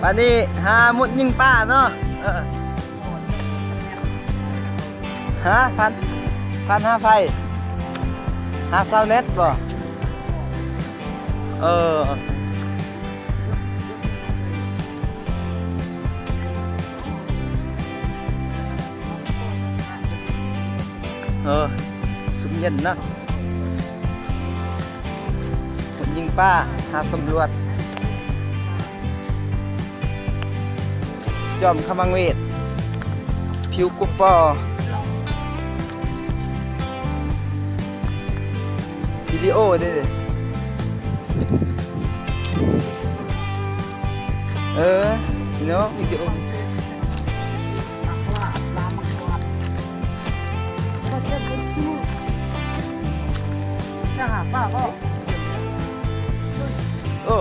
ບາດນີ້ຫາມຸດຍິງປາເນາະ. ເອີ ຫາ ພັນ ພັນຫາໃຜ? ຫາຊາວແມັດບໍ? ເອີ ເອີ ຊຸມເຢັນເນາະ. ຄົນຍິງປາ ຫາສຳຫຼວດ ຈອມຂະມັງເວດ ຜິວກຸບປໍ ວິດີໂອເດ້. ເອີ ພີ່ນ້ອງ ວິດີໂອ ໂອ້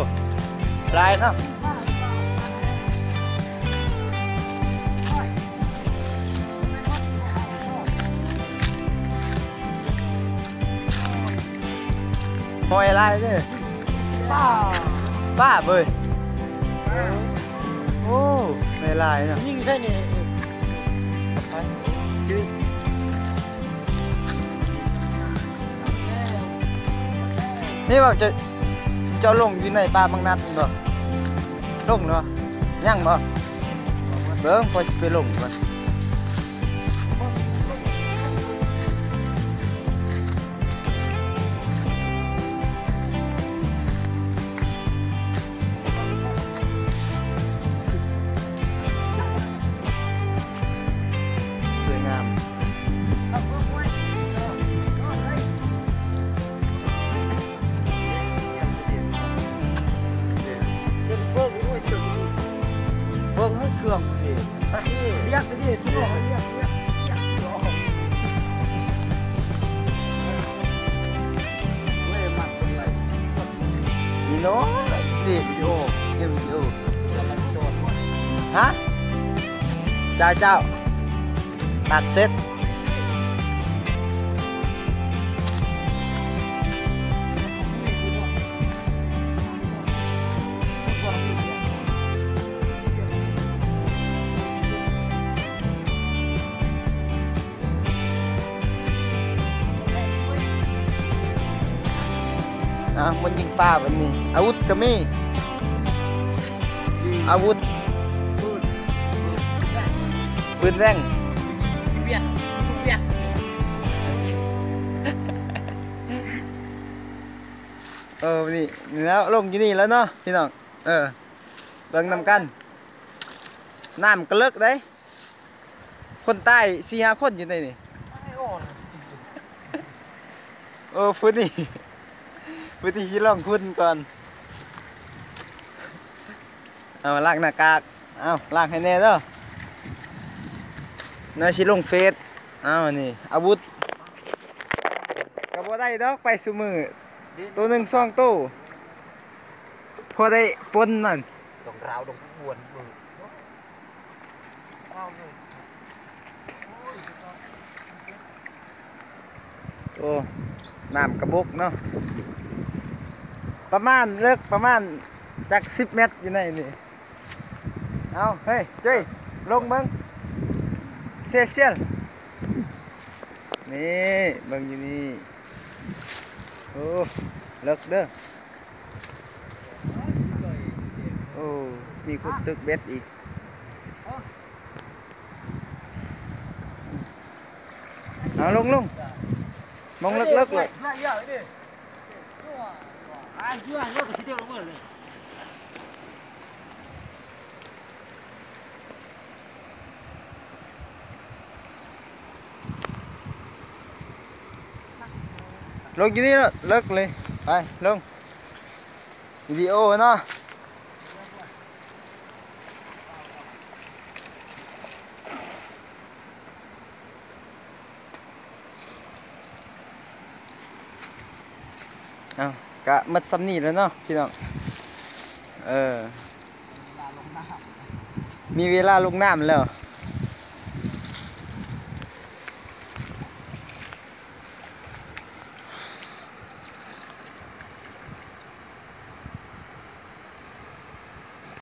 ຫຼາຍເນາະ. ຫອຍຫຼາຍເດ້. ປາ ປາເວີຍ. ໂອ້ ຫຼາຍໆເນາະ. ຍິງໃສ່ນີ້ ນີ້ວ່າຈະ ເຈົ້າລົງຢູ່ໃນປ່າບັກນັດແມ່ນບໍ່? ລົງແລ້ວບໍ່? ຍັງບໍ່? ເບິ່ງ ຂ້ອຍຊິໄປລົງກ່ອນ. ສວຍງາມ. ເບິ່ງໃຫ້ເຄື່ອງເດ້ ລຽກໄປເດ້ ລຽກ ລຽກ ລຽກ ລຽກ ນີ້ເນາະ ນີ້ວິດີໂອ ນີ້ວິດີໂອ ຮະ ເຈົ້າ ເຈົ້າ ຕັດເສັດ. ອ່າ ມັນຍິງປາບັດນີ້ ອາວຸດກໍມີ ອາວຸດ ປືນແວ່ງ ເອີ ນີ້ແລ້ວ ລົງຢູ່ນີ້ແລ້ວເນາະ ພີ່ນ້ອງ. ເອີ ເບິ່ງນຳກັນ ນ້ຳກໍເລິກເດ້. ຄົນຕາຍສີ່ຫ້າຄົນຢູ່ໃນນີ້. ເອີ ຜູ້ນີ້ ຜູ້ທີ່ຊິລອງຄຸນກ່ອນ. ເອົາ ລ້າງໜ້າກາກ ເອົາ ລ້າງໃຫ້ແດ່ເດີ ໜ້ອຍຊິລົງເຟສ. ເອົາ ນີ້ອາວຸດ ກໍບໍ່ໄດ້ດອກ ໄປຊຸມື້ ໂຕໜຶ່ງສອງໂຕ ພໍໄດ້ປົນມັນ ຕ້ອງລາວຕ້ອງກວນ. ໂອ້ ນ້ຳກະບົກເນາະ ປະມານ ເລິກປະມານຈັກສິບແມັດຢູ່ໃນນີ້. ເອົາ ເຮີ້ຍ ຈຸ້ຍ ລົງເບິ່ງ ເຊຍ ເຊຍ ນີ້ ເບິ່ງຢູ່ນີ້ ໂອ້ ເລິກເດີ. ໂອ້ ມີຄົນຕຶກເບັດອີກ. ເອົາ ລົງ ລົງ ມອງເລິກໆເລີຍ. ລົງຢູ່ນີ້ເນາະ ເລິກເລີຍ ໄປ ລົງ ວິດີໂອເນາະ. ເອົາ ກະໝົດສ່ຳນີ້ແລ້ວເນາະ ພີ່ນ້ອງ ເອີ ມີເວລາລົງນ້ຳແລ້ວ.